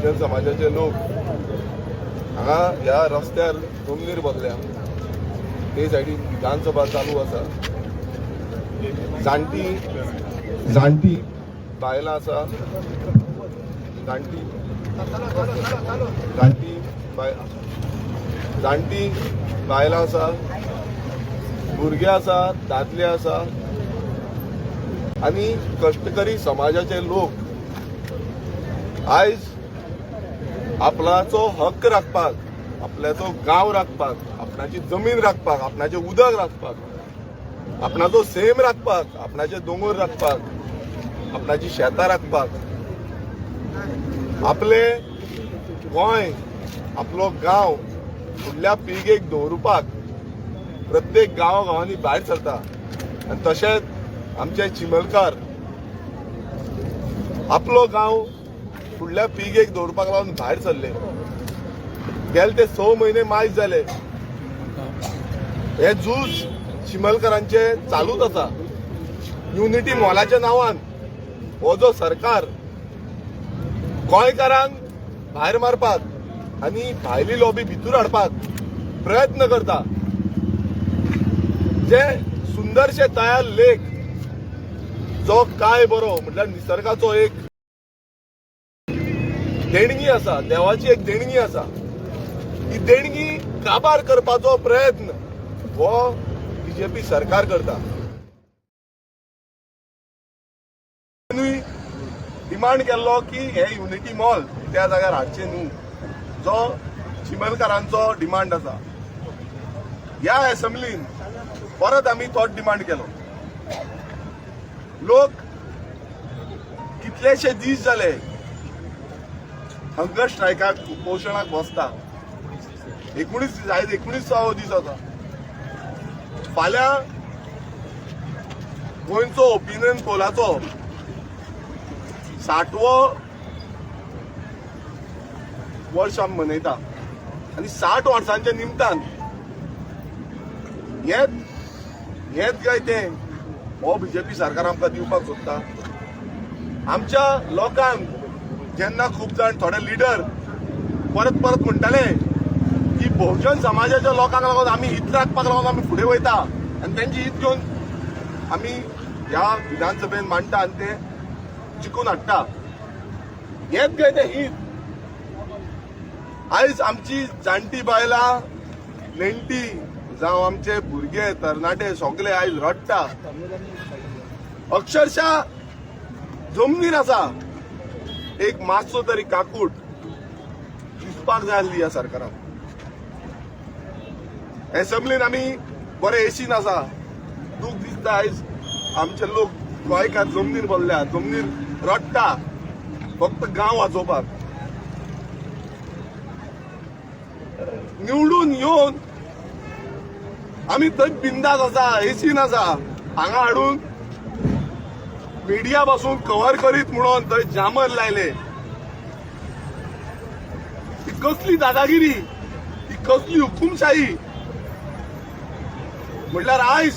धनगर समाजाचे लोक हांगा ह्या रस्त्यार जमनीर बसल्या. ते सायडीन विधानसभा चालू आसा. जाणटी जाणटी बायलां आसा, जाणटी जाणटी बाय जाणटी बायलां आसा, भुरगे आसा, दादले आसा आनी कश्टकरी समाजाचे लोक आयज आपणाचो हक्क राखपाक, आपल्याचो गांव राखपाक, आपणाची जमीन राखपाक, आपणाचें उदक राखपाक, आपणाचो सैम राखपाक, आपणाचे दोंगर राखपाक, आपणाची शेतां राखपाक, आपले गोंय, आपलो गांव फुडल्या पिळगेक दवरुपाक प्रत्येक गांवागांवांनी भायर सरता. आनी तशेंच आमचे चिमलकार आपलो गांव फुडल्या पिळगेक दवरपाक लागून भायर सरले. गेले ते 6 म्हयने मायज जाले, हे झूज चिमलकरांचे चालूच आसा. युनिटी मॉलाच्या नांवान हो जो सरकार गोंयकारांक भायर मारपाक आनी भायली लॉबी भितर हाडपाक प्रयत्न करता, जे सुंदरशे तयार लेक जो काय बरो, म्हटल्यार निसर्गाचो एक देणगी आसा, देवाची एक देणगी आसा, ही देणगी काबार करपाचो प्रयत्न हो बीजेपी सरकार करता. डिमांड केल्लो की हे युनिटी मॉल त्या जाग्यार हाडचे न्हू, जो चिमलकारांचो डिमांड आसा. ह्या असेंब्लीन परत आमी तोच डिमांड केलो. लोक कितलेशे दीस जाले हंगर स्ट्रायकाक, उपोशणाक बसता. 19, आयज 19वो दीस आसा. फाल्यां गोंयचो ओपिनियन पोलाचो 60वो वर्ष आमी मनयता आनी 60 वर्सांच्या निमतान हेच हेच काय तें हो बीजेपी सरकार आमकां दिवपाक सोदता. आमच्या लोकांक जेन्ना खूब जाण, थोडे लिडर परत परत म्हणटाले की बहुजन समाजाच्या लोकांक लागून आमी हित राखपाक लागून आमी फुडें वयता आनी तेंची हित घेवन आमी ह्या विधानसभेन मांडटा आनी ते जिखून हाडटा, हेच काय तें हित? आयज आमची जाणटी बायलां, नेणटी जावं, आमचे भुरगे, तरणाटे सगळे आयज रडटा. अक्षरशः जमनीर आसा. एक मातसो तरी काकूट दिसपाक जाय आसली ह्या सरकाराक. एसेंब्लीन आमी बरे एसीन आसा. दूख दिसता, आयज आमचे लोक गोंयकार जमनीर बसल्या, जमनीर रडटा फक्त गांव वाचोवपाक. निवडून येवन आमी थंय बिंदास आसा, एसीन आसा, हांगा हाडून मिडिया पासून कव्हर करीत म्हणून थंय जामर लायले. ही कसली दादागिरी? ही कसली हुकुमशाही? म्हटल्यार आयज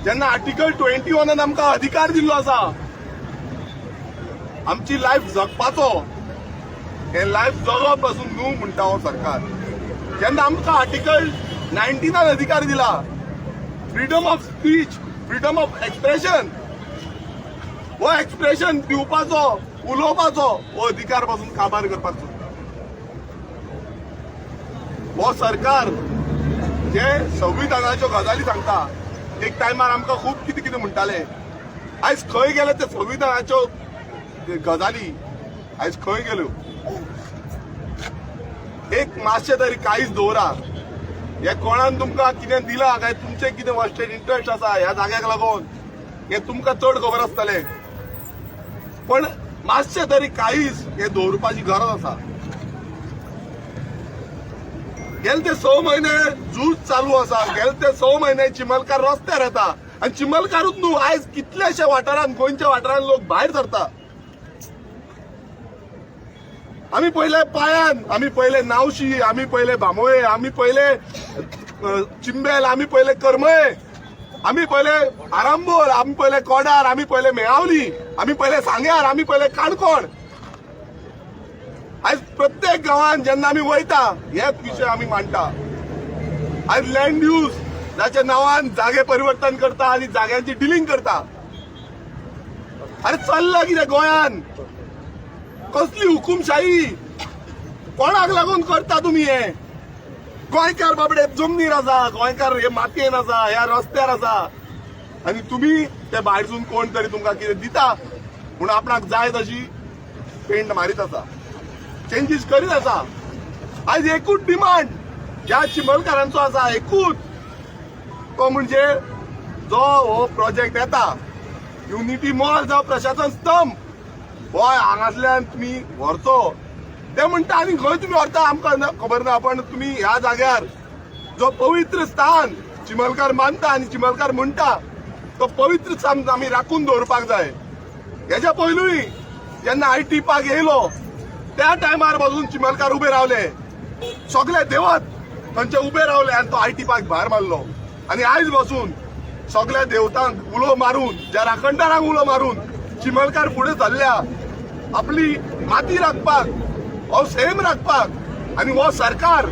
जेन्ना आर्टिकल 21 आमकां अधिकार दिल्लो आसा आमची लायफ जगपाचो, हे लायफ जगप पासून न्हू म्हणटा हो सरकार. जेन्ना आमकां आर्टिकल 19 अधिकार दिला, freedom of speech, freedom of expression, हो एक्सप्रेशन दिवपाचो, उलोवपाचो हो अधिकार पासून काबार करपाक सोदता हो सरकार. जे संविधानाच्यो गजाली सांगता, एक टायमार आमकां खूब कितें कितें म्हणटाले, आयज खंय गेले ते संविधानाच्यो गजाली? आयज खंय गेल्यो? एक मातशें तरी कांयच दवरा. हे कोणान तुमकां कितें दिलां काय तुमचें कितें वेस्टेड इंट्रस्ट आसा ह्या जाग्याक लागून, हें तुमकां चड खबर आसतलें, पण मातशें तरी काळीज हें दवरपाची गरज आसा. गेले ते 6 म्हयने झूज चालू आसा. गेले ते 6 म्हयने चिमलकार रस्त्यार येता आनी चिमलकारूच न्हू, आयज कितल्याशा वाठारांत, गोंयच्या वाठारांत लोक भायर सरता. आमी पयले पायान, आमी पयले नावशी, आमी पयले बांबोळे, आमी पयले चिंबेल, आमी पयले करमळे, आमी पयले आरांबोल, आमी पयले कोडार, आमी पयले मेळावली, आमी पयले सांग्यार, आमी पयले काणकोण. आयज प्रत्येक गांवांत जेन्ना आमी वयता हेच विशय आमी मांडटा. आयज लँड यूज जाच्या नांवान जागे परिवर्तन करता आनी जाग्यांची डिलिंग करता. अरे चल्ला कितें गोंयान? कसली हुकुमशाही? कोणाक लागून करता तुमी हे? गोंयकार बाबडे जमनीर आसा, गोंयकार हे मातयेन आसा, ह्या रस्त्यार आसा, आनी तुमी ते भायरसून कोण तरी तुमकां कितें दिता म्हूण आपणाक जाय तशी पेंट मारीत आसा, चेंजीस करीत आसा. आयज एकूच डिमांड ज्या चिंबलकारांचो आसा, एकूच, तो म्हणजे जो हो प्रोजेक्ट येता युनिटी मॉल जावं प्रशासन स्तंभ हो हांगासल्यान तुमी व्हरचो. ते म्हणटा आनी खंय तुमी व्हरता आमकां खबर ना, पण तुमी ह्या जाग्यार जो पवित्र स्थान चिमलकार मानता आनी चिमलकार म्हणटा तो पवित्र स्थान आमी राखून दवरपाक जाय. हेच्या पयलूय जेन्ना IT park येयलो त्या टायमार पासून चिमलकार उबे रावले, सगळे देवत थंयचे उबे रावले आनी तो IT park भायर मारलो. आनी आयज बसून सगळ्या देवतांक उलो मारून, ज्या राखणदारांक उलो मारून चिमलकार फुडें सरल्या आपली माती राखपाक, हो सैम राखपाक. आनी हो सरकार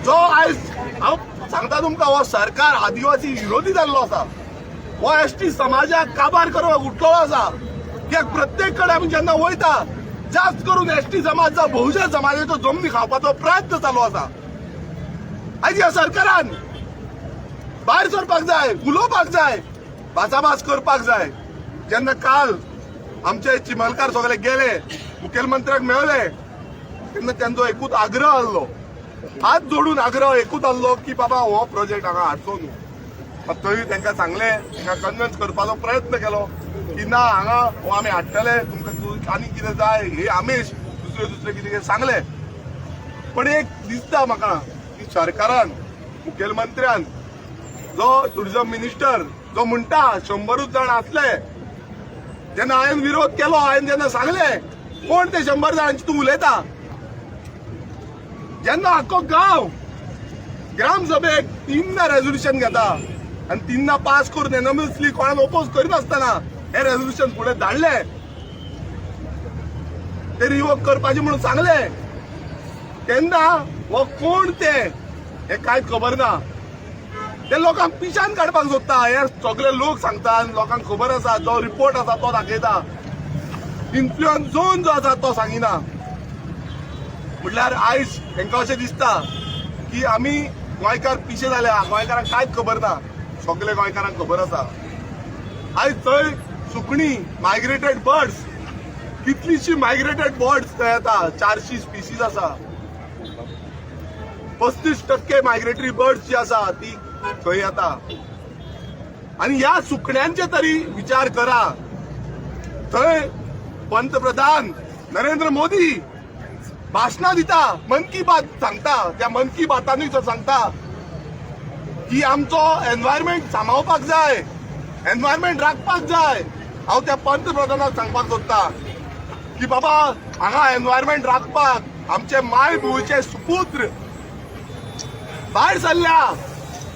जो आयज हांव सांगता तुमकां, हो सरकार आदिवासी विरोधी जाल्लो आसा. हो एसटी समाजाक काबार करपाक उठलेलो आसा. कित्याक प्रत्येक कडेन आमी जेन्ना वयता जास्त करून एसटी समाज जावं बहुजन समाजाचो जमनी खावपाचो प्रयत्न चालू आसा. आयज ह्या सरकारान भायर सरपाक जाय, उलोवपाक जाय, भासाभास करपाक जाय. जेन्ना काल आमचे चिमलकार सगळे गेले, मुखेलमंत्र्याक मेळले, तेन्ना तेंचो एकूच आग्रह आहलो, हात जोडून आग्रह एकूच आहलो की बाबा हो प्रोजेक्ट हांगा हाडचो न्हू. मात थंय तांकां सांगलें, तांकां कन्विन्स करपाचो प्रयत्न केलो की ना, हांगा हो आमी हाडटले, तुमकां आनी कितें जाय हे आमिश दुसरे दुसरे कितें कितें सांगले. पण एक दिसता म्हाका की सरकारान, मुखेलमंत्र्यान, जो टुरिझम मिनिस्टर जो म्हणटा 100ूच जाण आसले, जेन्ना हांवें विरोध केलो, हांवें जेन्ना सांगले कोण ते 100 जाणांची तूं उलयता, जेन्ना आख्खो गांव ग्रामसभेक तीनदा रेझोल्युशन घेता आनी तीनदा पास करून युनॅनिमसली कोणाक ओपोज करिनासतना हे रेझोल्युशन फुडें धाडले, ते रिवोक करपाचे म्हणून सांगले, तेन्ना हो कोण ते हे कांयच खबर ना. ते लोकांक पिशान काडपाक सोदता. हे सगळे लोक सांगता आनी लोकांक खबर आसा. जो रिपोर्ट आसा तो दाखयता, इन्फ्लुएन्स झोन जो आसा तो सांगिना. म्हटल्यार आयज तांकां अशें दिसता की आमी गोंयकार पिशे जाल्या, गोंयकारांक कांयच खबर ना. सगळे गोंयकारांक खबर आसा. आयज थंय सुकणी, मायग्रेटेड बर्ड्स, कितलीशी मायग्रेटेड बर्ड्स थंय येता, 400 स्पिसीज आसा. 35% मायग्रेटरी बर्ड्स जी आसा ती थंय येता. आनी ह्या सुकण्यांचे तरी विचार करा. थंय पंतप्रधान नरेंद्र मोदी भाशणां दिता, मन की बात सांगता. त्या मन की बातानूय तो सांगता की आमचो एनवायरमेंट सांबाळपाक जाय, एनवायरमेंट राखपाक जाय. हांव त्या पंतप्रधानाक सांगपाक सोदता की बाबा, हांगा एनवायरमेंट राखपाक आमचे मायभूंयचे सुपुत्र भायर सरल्या,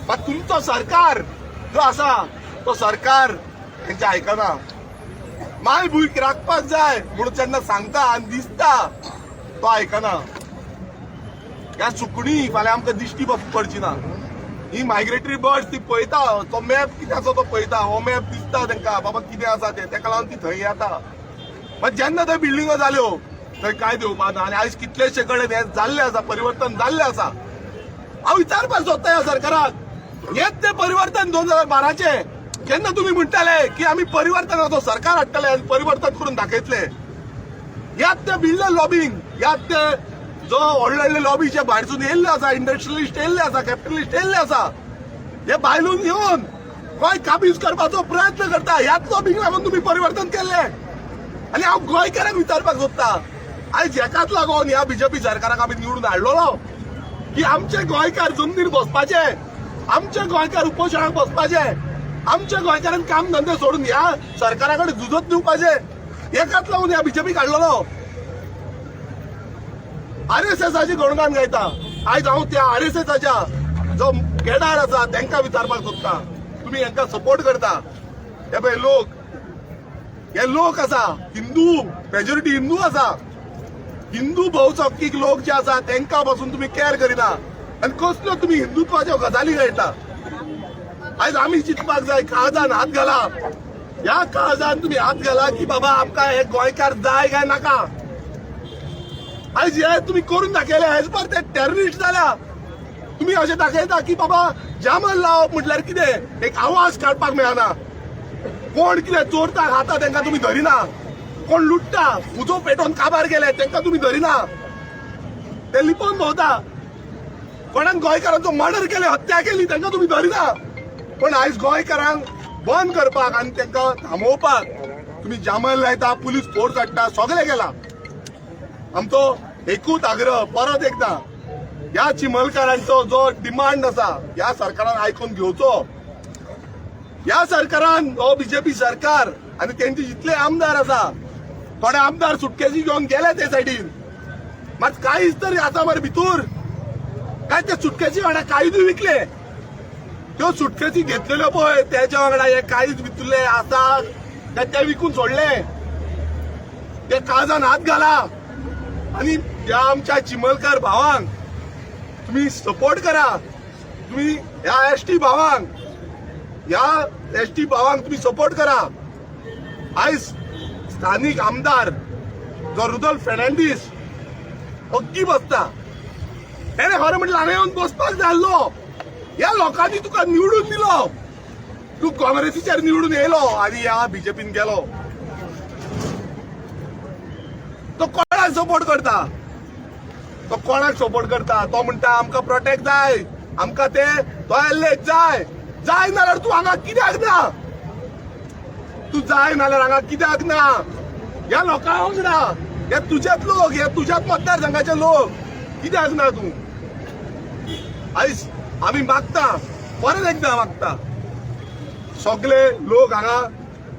मात तुमचो सरकार जो आसा तो सरकार तेंचे आयकना. मायभूंय राखपाक जाय म्हणून जेन्ना सांगता आनी दिसता तो आयकना. ह्या सुकणी फाल्यां आमकां दिश्टी पडची ना. ही मायग्रेटरी बर्ड्स ती पळयता, तो मॅप कितें आसा तो पळयता. हो मॅप दिसता तांकां बाबा कितें आसा तें, तेका लागून ती थंय येता. मात जेन्ना थंय बिल्डिंगो जाल्यो थंय कांय दिवपा ना. आनी आयज कितलेशे कडेन हें जाल्लें आसा, परिवर्तन जाल्लें आसा. हांव विचारपाक सोदता ह्या सरकाराक, हेच तें परिवर्तन 2012चें जेन्ना तुमी म्हणटाले की आमी परिवर्तनाचो सरकार हाडटले आनी परिवर्तन करून दाखयतले? ह्यात ते बिल्डर लॉबींग, ह्यात ते जो व्हडले व्हडले लॉबीचे भायरसून येयल्ले आसा, इंडस्ट्रियलिस्ट येयल्ले आसा, कॅपिटलिस्ट येयल्ले आसा, हे भायलून येवन गोंय काबीज करपाचो प्रयत्न करता. ह्याच लॉबींग लागून तुमी परिवर्तन केल्लें. आनी हांव गोंयकारांक विचारपाक सोदता, आयज हेकाच लागून ह्या बीजेपी सरकाराक आमी निवडून हाडलेलो की आमचे गोंयकार जमनीर बसपाचे, आमचे गोंयकार उपोशणाक बसपाचे, आमच्या गोंयकारांक काम धंदे सोडून ह्या सरकारा कडेन झुजत दिवपाचे. हेकाच लागून ह्या बीजेपी काडलेलो. आरएसएसाचे गुणगान गायता. आयज हांव त्या आरएसएसाच्या जो केडार आसा तांकां विचारपाक सोदता, तुमी हांकां सपोर्ट करता. हे पळय लोक, हे लोक आसा हिंदू, मेजॉरिटी हिंदू आसा. हिंदू बहुसंख्यक लोक जे आसा तेंकां पासून तुमी कॅर करिना आनी कसल्यो तुमी हिंदुत्वाच्यो गजाली कळटा. आयज आमी चिंतपाक जाय, काळजान हात घाला, ह्या काळजान तुमी हात घाला की बाबा आमकां हे गोंयकार जाय काय नाका. आयज हे तुमी करून दाखयले, एज पर ते टेररिस्ट जाल्या. तुमी अशें दाखयता की बाबा जामल लावप म्हटल्यार कितें, एक आवाज काडपाक मेळना. कोण कितें चोरता खाता तेंकां तुमी धरिना, कोण लुट्टा उजो पेटोवन काबार गेले तेंकां तुमी धरिना, ते लिपोवन भोंवता. कोणाक गोंयकारांचो मर्डर केले, हत्या केली तेंकां तुमी धरिना. पण आयज गोंयकारांक बंद करपाक आनी तेंकां थांबोवपाक तुमी जामल लायता, पुलीस फोर्स हाडटा, सगळें केलां. आमचो एकूच आग्रह परत एकदां, ह्या चिमलकारांचो जो डिमांड आसा ह्या सरकारान आयकून घेवचो. ह्या सरकारान, हो बीजेपी सरकार आनी तेंचे जितले आमदार आसा, थोडे आमदार सुटकेसी घेवन गेले ते सायडीन, मात कांयच तरी आसा मरे भितूर. काय ते सुटकेसी वांगडा कायदे विकले, त्यो सुटकेसी घेतलेल्यो पळय तेच्या वांगडा हे काळीज भितरले आसा काय ते विकून सोडले. ते काळजान हात घाला आणि ह्या आमच्या चिमलकार भावांक तुम्ही सपोर्ट करा. तुम्ही ह्या एसटी भावांक, ह्या एसटी भावांक तुम्ही सपोर्ट करा. आयज स्थानिक आमदार जो रुदोल्फ फेर्नांडीस ओग्गी बसता, तेणे खरें म्हटल्यार हांगा येवन बसपाक जाय आसलो. ह्या लोकांनी तुका निवडून दिलो, तूं काँग्रेसीचेर निवडून येयलो आनी ह्या बीजेपीन गेलो. तो कोणाक सपोर्ट करता? तो कोणाक सपोर्ट करता? तो म्हणटा आमकां प्रोटेक्ट जाय, आमकां ते तो एल्ले जाय. जाय नाल्यार तूं हांगा कित्याक ना? तूं जाय नाल्यार हांगा कित्याक ना? ह्या लोकां वांगडा, हे तुजेच लोक, हे तुज्याच मतदारसंघाचे लोक, कित्याक ना तूं? आयज आमी मागता, परत एकदां मागता, सगळे लोक हांगा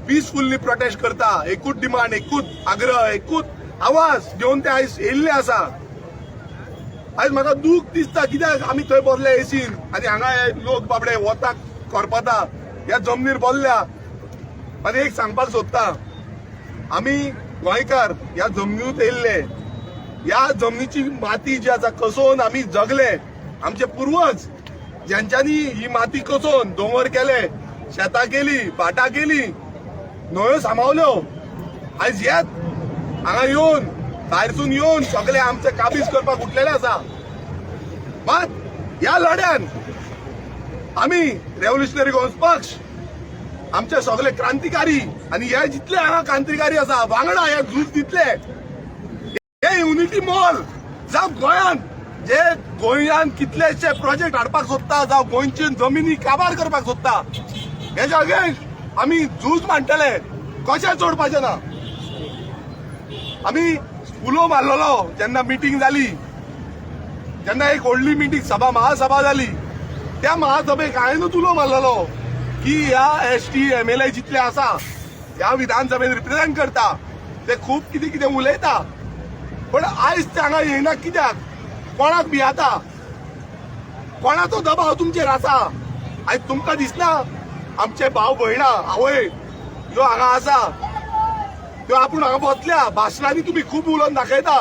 पिसफुल्ली प्रोटेस्ट करता. एकूच डिमांड, एकूच आग्रह, एकूच आवाज घेवन ते आयज येयल्ले आसा. आयज म्हाका दूख दिसता कित्याक आमी थंय बसले एसीन आनी हांगा हे लोक बाबडे वताक करपता ह्या जमनीर बसल्या. आनी एक सांगपाक सोदता, आमी गोंयकार ह्या जमनीरूच येयल्ले, ह्या जमनीची माती जी आसा कसोवन आमी जगले. आमचे पुर्वज ज्यांच्यांनी ही माती कसोवन दोंगर केले, शेतां केली, भाटां केली, न्हंयो सांबावल्यो, आयज येत हांगा येवन भायरसून येवन सगळे आमचे काबीज करपाक उठलेले आसा. मात ह्या लढ्यान आमी रेव्होल्युशनरी गोवन्स पक्ष, आमचे सगळे क्रांतिकारी आनी हे जितले हांगा क्रांतिकारी आसा वांगडा हे झूज दितले. हे युनिटी मॉल जावं गोंयांत जे गोंयांत कितलेशे प्रोजेक्ट हाडपाक सोदता, जावं गोंयची जमिनी काबार करपाक सोदता, हेच्या अगेन्स्ट आमी झूज मांडटले. कशें सोडपाचें ना. आमी उलो मारलेलो जेन्ना मिटींग जाली, जेन्ना एक व्हडली मिटींग सभा महासभा जाली, त्या महासभेक हांवेनूच उलो मारलेलो की ह्या एसटी एमएलए जितले आसा ह्या विधानसभेन रिप्रेझेंट करता, ते खूब कितें कितें उलयता, पण आयज ते हांगा येयना कित्याक? कोणाक भियाता? कोणाचो दबाव तुमचेर आसा? आयज तुमकां दिसना आमचे भाव भयणां आवय ह्यो हांगा आसा, त्यो आपूण हांगा बसल्या. भाशणांनी तुमी खूब उलोवन दाखयता,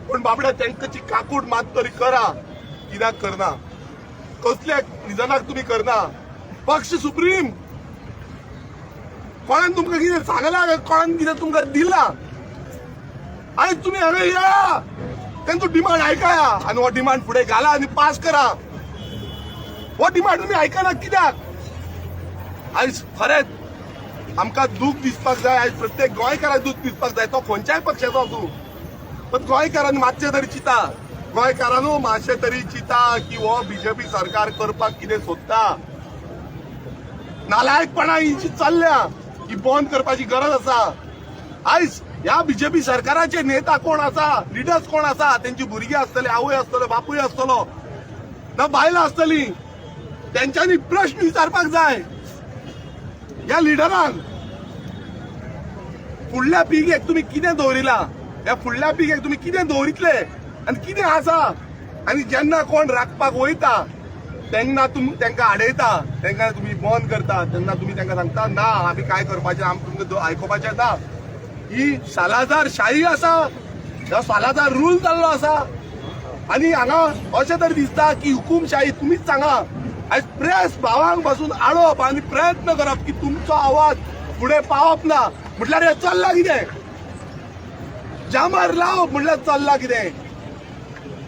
पूण बाबड्या तेंकाची काकूट मात तरी करा. कित्याक करना? कसल्या रिजनाक तुमी करना? पक्ष सुप्रीम कोणान तुमकां कितें सांगलां काय कोणान कितें तुमकां दिलां? आयज तुमी हांगा या, तेंचो डिमांड आयकया आनी हो डिमांड फुडें घाला आनी पास करा. हो डिमांड तुमी आयकना कित्याक? आयज खरेंच आमकां दूख दिसपाक जाय. आयज प्रत्येक गोंयकाराक दूख दिसपाक जाय, तो खंयच्याय पक्षाचो आसूं, पण गोंयकारांनी मातशें तरी चिंता, गोंयकारांनो मातशें तरी चिंता की हो बीजेपी सरकार करपाक कितें सोदता. नालायकपणा ही जी चल्ल्या ही बंद करपाची गरज आसा. आयज ह्या बीजेपी सरकाराचे नेता कोण आसा, लिडर्स कोण आसा, तेंची भुरगीं आसतली, आवय आसतलो, बापूय आसतलो, ना बायलां आसतली, तेंच्यांनी प्रश्न विचारपाक जाय ह्या लिडरांक. फुडल्या पिळगेक तुमी कितें दवरिलां? ह्या फुडल्या पिळगेक तुमी कितें दवरितले आनी कितें आसा? आनी जेन्ना कोण राखपाक वयता तेन्ना तुमी तांकां आडयता, तांकां तुमी बंद करता, तेन्ना तुमी तांकां सांगता ना आमी काय करपाचें, आमी तुमकां आयकुपाचें ना. ही सालाजार शाही आसा. ह्या सालाचा रूल जाल्लो आसा. आनी हांगा अशें तरी दिसता की हुकुमशाही. तुमीच सांगा, आयज प्रेस भावांक पासून आडोवप आनी प्रयत्न करप की तुमचो आवाज फुडें पावप ना म्हटल्यार हें चल्लां कितें? जामर लावप म्हटल्यार चल्लां कितें?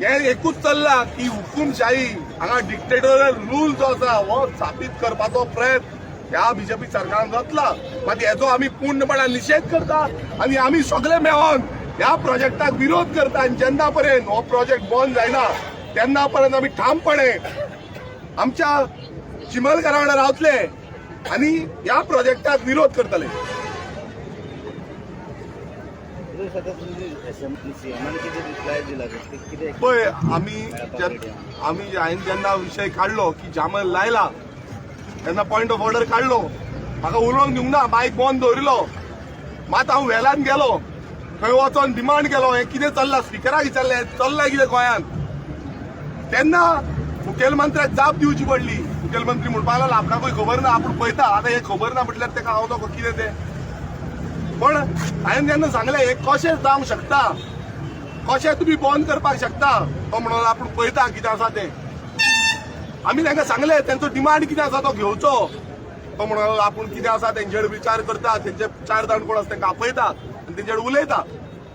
हें एकूच चल्लां की हुकुमशाही, हांगा डिक्टेटोरियल रूल जो आसा हो स्थापीत करपाचो प्रयत्न ह्या बीजेपी सरकारान जातला. मात हेजो आमी पूर्णपणान निशेध करता आनी आमी सगळे मेळोन ह्या प्रोजेक्टाक विरोध करता. आनी जेन्ना पर्यंत हो प्रोजेक्ट बंद जायना तेन्ना पर्यंत आमी ठामपणे आमच्या चिमलकारा वांगडा रावतले आनी ह्या प्रोजेक्टाक विरोध करतले. सीएमान कितें रिप्लाय दिला ते कितें? पळय, आमी हांवें जेन्ना विशय काडलो की जामर लायला तेन्ना पॉयंट ऑफ ऑर्डर काडलो. म्हाका उलोवंक दिवंक ना, मायक बंद दवरिलो. मात हांव वेलान गेलो, थंय वचोन डिमांड केलो, हें कितें चल्लां? स्पिकराक विचारलें, हें चल्लां कितें गोंयांत? तेन्ना मुखेलमंत्र्याक जाप दिवची पडली. मुखेलमंत्री म्हणपाक लागलो आपणाकूय खबर ना, आपूण पळयता. आतां हें खबर ना म्हटल्यार ताका हांव नको कितें तें. पण हांवें तेन्ना सांगलें, हें कशें जावंक शकता, कशें तुमी बंद करपाक शकता? तो म्हणून आपूण पळयता कितें आसा तें. आमी तांकां सांगलें, तेंचो डिमांड कितें आसा तो घेवचो. तो म्हणून आपूण कितें आसा तेंचेर विचार करता, तेंचे चार जाण कोण आसा तांकां आपयता आनी तेंचेर उलयता.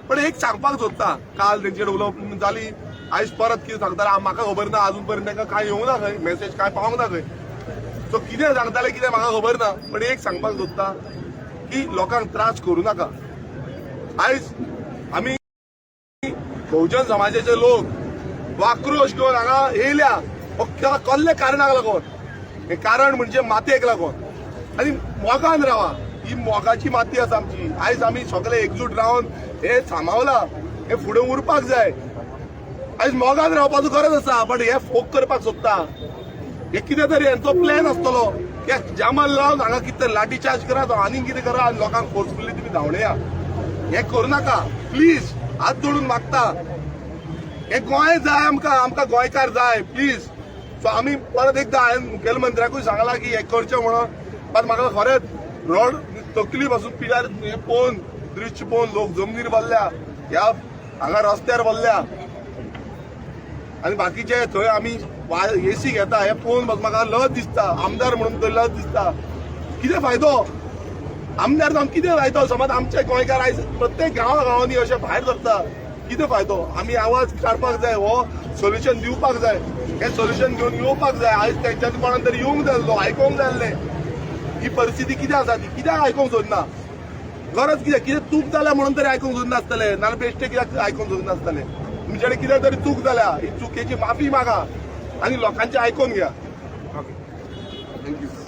पण एक सांगपाक सोदता, काल तेंचेर उलोवप जाली, आयज परत कितें सांगता म्हाका खबर ना. अजून पर्यंत तांकां कांय येवंक ना, खंय मेसेज कांय पावंक ना खंय. सो कितें सांगताले कितें म्हाका खबर ना. पण एक सांगपाक सोदता की लोकांक त्रास करूं नाका. आयज आमी बहुजन समाजाचे लोक आक्रोश घेवन हांगा येयल्या हो कसल्या कारणाक लागून? हें कारण म्हणजे मातयेक लागून. आनी मोगान रावा, ही मोगाची माती आसा आमची. आयज आमी सगळे एकजूट रावन हे सांबावला, हे फुडें उरपाक जाय. आयज मोगान रावपाचो गरज आसा, बट हे फोग करपाक सोदता. हे कितें तरी हेंचो प्लॅन आसतलो की जामल लावन हांगा कितें तरी लाठी चार्ज करात, आनीक कितें करा आनी लोकांक फोर्सफुली तुमी धांवडया. हें करूं नाका प्लीज, हात जोडून मागता. हे गोंय जाय आमकां, आमकां गोंयकार जाय, प्लीज. सो आमी परत एकदां हांवें मुखेलमंत्र्याकूय सांगलां की हें करचें म्हणून. मात म्हाका खरेंच रोड तकली पासून पिल्यार हें पळोवन, दृश्य पळोवन, लोक जमनीर बसल्या, ह्या हांगा रस्त्यार बसल्या आनी बाकीचे थंय आमी एसी घेता, हें पळोवन बस म्हाका लज दिसता. आमदार म्हणून थंय लज दिसता. कितें फायदो आमदार जावन, कितें फायदो? समज आमचे गोंयकार आयज प्रत्येक गांवा गांवांनी अशें भायर सरता, कितें फायदो? आमी आवाज काडपाक जाय, हो सोल्युशन दिवपाक जाय, हें सोल्युशन घेवन येवपाक जाय. आयज तेंच्यांनी कोणाक तरी येवंक जाय आसलो, आयकोंक जाय आसलें ही परिस्थिती कितें आसा ती. कित्याक आयकोंक सोदना? गरज कितें? कितें चूक जाल्या म्हणून तरी आयकोंक सोदनासतले, नाजाल्यार बेश्टे कित्याक आयकोंक सोदनासतले? तुमचे कडेन कितें तरी चूक जाल्या, ही चुकेची माफी मागा आनी लोकांचें आयकोन घ्या. Thank you.